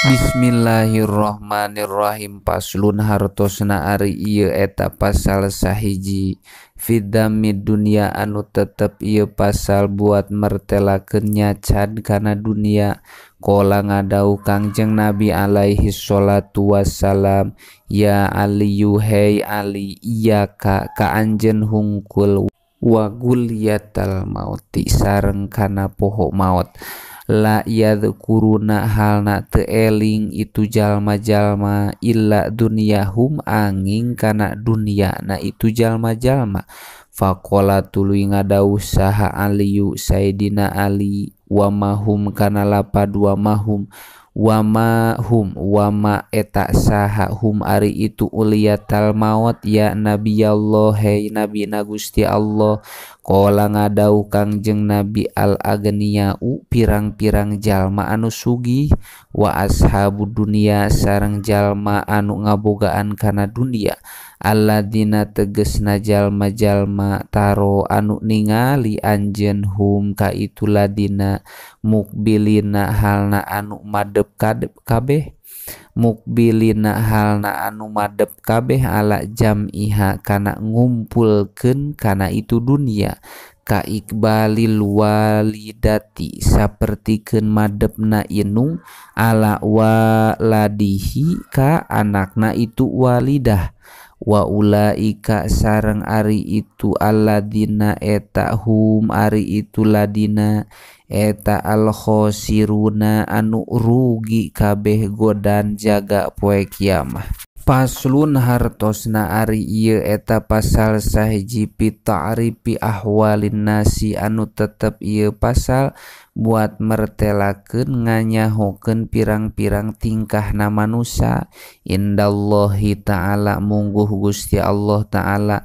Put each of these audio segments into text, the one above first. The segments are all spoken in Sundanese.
Bismillahirrahmanirrahim. Paslun hartosna ari ieu eta pasal sahiji fidami dunia anu tetep ieu pasal buat mertelakeun nyacad kana dunia. Qala ngadauh Kangjeng Nabi alaihi sholatu wassalam, ya Aliyu hei Ali, iyaka ka anjeun hungkul wa gulyatal mauti sareng kana poho maot. La yadhkuruna halna teu eling itu jalma-jalma illa dunyahum angin kana dunyana itu jalma-jalma. Faqala tuluy ngadawuh saha Aliyu Sayyidina Ali, wa mahum kana lapad wa mahum wa ma hum wa ma eta saha hum ari itu uliyatal maut ya Nabiyallah hei Nabi na Gusti Allah. Qala ngadawuh Kangjeng Nabi al aghniyau pirang-pirang jalma anu sugih wa ashabu dunia sareng jalma anu ngabogaan kana dunia, alladzina tegesna jalma-jalma taro anu ningali anjeun hum ka itu ladina mukbilina halna anu madep kabeh, mukbilina halna anu madep kabeh ala jam'iha kana ngumpulkeun kana itu dunia, ka ikbalil walidati sapertikeun madepna inung ala waladihi ka anakna itu walidah, wa ulaika sareng ari itu alladina eta hum ari itu ladina eta al khosiruna anu rugi kabeh godan jaga poe kiamah. Paslun hartosna ari ieu eta pasal sahiji fi ta'rifi ahwalin nasi anu tetep ieu pasal buat mertelakeun nganyahokeun pirang-pirang tingkahna manusa indallahi ta'ala mungguh Gusti Allah ta'ala.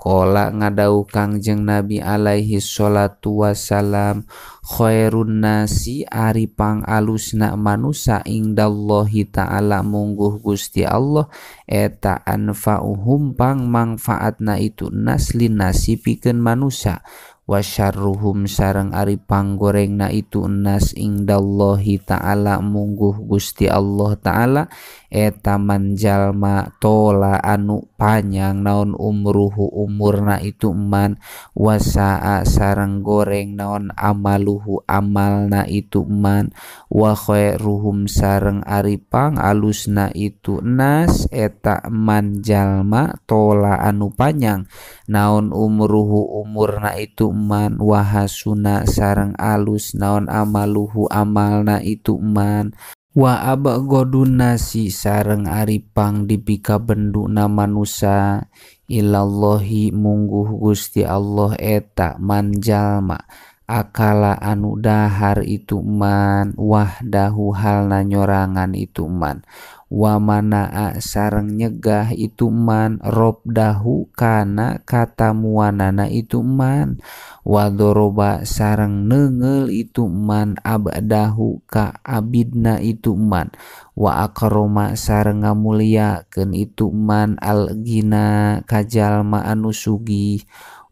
Qala ngadawuh Kangjeng Nabi alaihi sholatu wassalam, khairun nasi ari pangalusna manusa indallahi ta'ala mungguh Gusti Allah eta anfa'uhum pang mangfaatna itu nas linasi pikeun manusa, wasyarruhum sareng ari panggorengna itu nas indallahi ta'ala mungguh Gusti Allah ta'ala eta manjalma tola anu panjang naon umruhu umurna itu man, wasaa sareng goreng naon amaluhu amalna itu man, wa khairuhum sareng ari pangalusna itu nas eta manjalma tola anu panjang naon umruhu umurna itu man, wahasuna sareng alus naon amaluhu amalna itu man, wa abgodun nasi sareng ari pang dipika benduna manusa ilallahi mungguh Gusti Allah eta manjalma akala anu dahar itu man wahdahu halna nyorangan itu man, wa manaa sareng nyegah itu man robdahu kana katamuanana itu man, wa doroba sareng neunggeul itu man abdahu ka abidna itu man, wa akroma sareng ngamuliakeun itu man al-gina ka jalma anu sugih,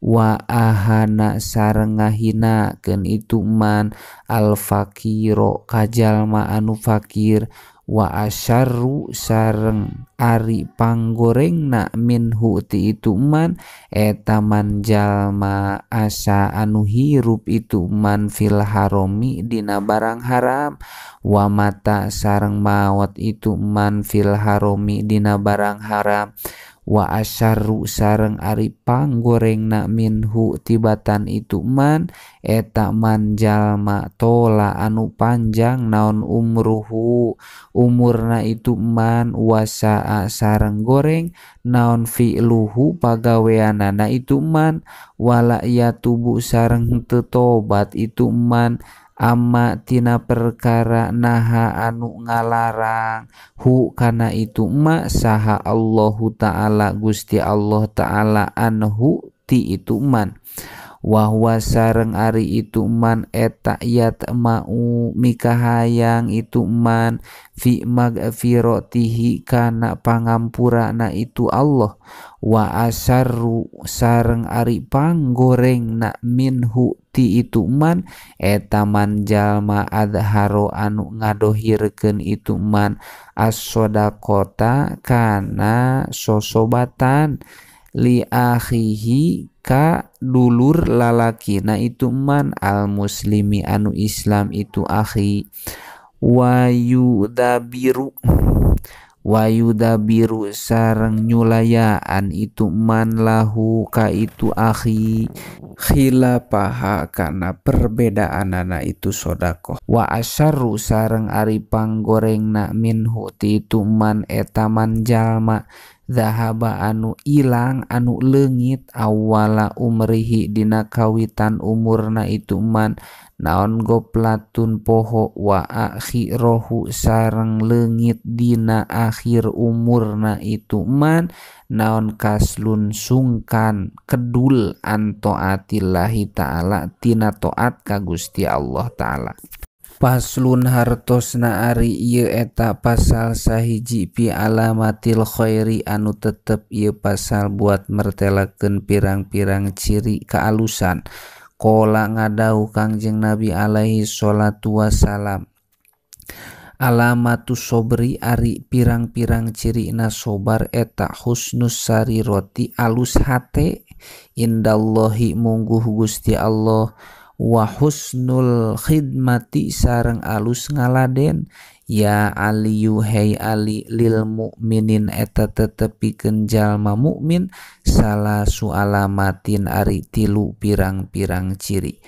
wa ahana sareng ngahinakeun itu man al-fakiro ka jalma anu fakir, wa asyarru sareng ari panggorengna minhu ti itu man eta man jalma asa anu hirup itu man fil haromi dina barang haram, wa mata sareng maot itu man fil haromi dina barang haram, wa asyarru sareng ari panggorengna minhu tibatan itu man eta man jalma tola anu panjang naon umruhu umurna itu man, wasaa sareng goreng naon fi'luhu pagaweanana itu man, wala yatubu sareng teu tobat itu man amma tina perkara naha anu ngalarang hu kana itu ma saha Allahu ta'ala Gusti Allah ta'ala anhu ti itu man. Wa huwa sareng ari itu man eta yatma'u mikahayang itu man fi magfiratihi kana pangampurana itu Allah wa asarru sareng ari panggorengna minhu ti itu man eta man jalma adharo anu ngadohirkeun itu man as-shadaqata kana sosobatan li akhihi ka dulur lalakina itu man al muslimi anu Islam itu akhi wayudabiru sareng nyulayaan itu man lahu ka itu akhi khilafaha kana perbedaanana itu sodakoh wa asyarru sareng ari panggorengna minhu ti itu man eta man jalma zahaba anu ilang anu leungit awala umrihi dina kawitan umurna itu man naon goplatun poho wa akhirohu sareng leungit dina akhir umurna itu man naon kaslun sungkan kedul an taatillahi ta'ala tina taat ka Gusti Allah ta'ala. Paslun hartosna ari ieu eta pasal sahiji pi alamatil khairi anu tetep ieu pasal buat mertelakeun pirang-pirang ciri kaalusan. Qala ngadawuh Kangjeng Nabi alaihi sholatu wassalam alamatu sobri ari pirang-pirang cirina sobar eta husnus sariroti alus hate indallahi mungguh Gusti Allah wa husnul khidmati sareng alus ngaladen ya aliyu hei ali lil mukminin eta tetepikeun jalma mukmin salah sualamatin ari tilu pirang-pirang ciri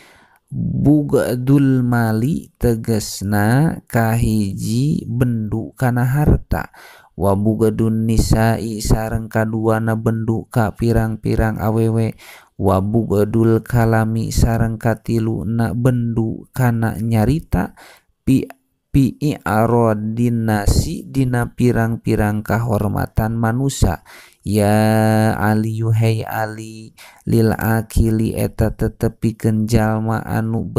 bugdul mali tegesna kahiji bendu kana harta wa bugdun nisa'i sareng kaduana bendu ka pirang-pirang awewe wa bugdul kalami sareng katiluna bendu kana nyarita pi i'radin nasi dina pirang-pirang kahormatan manusia ya aliyu hei ali lil akili eta tetepikeun jalma anu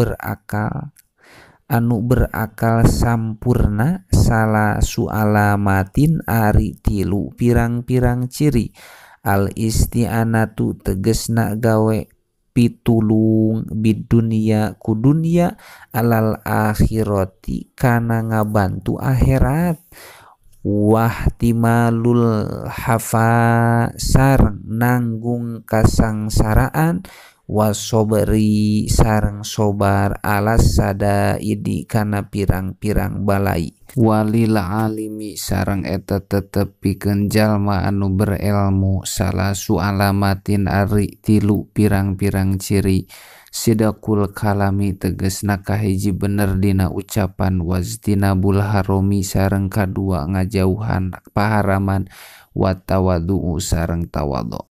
berakal sampurna salah sualamatin ari tilu pirang-pirang ciri al isti'anatu tegesna gawe pitulung bidunia ku dunia alal akhirati kana ngabantu akhirat wahtimalul hafa sareng nanggung kasangsaraan wasobri sareng sobar alas sada idi kana pirang-pirang balai walil alimi sareng eta tetep pikeun jalma anu berilmu salah sualamatin ari tilu pirang-pirang ciri sidakul kalami tegesna kahiji bener dina ucapan waztinabul haromi sareng kadua ngajauhan paharaman wa tawadhu sareng tawadhu.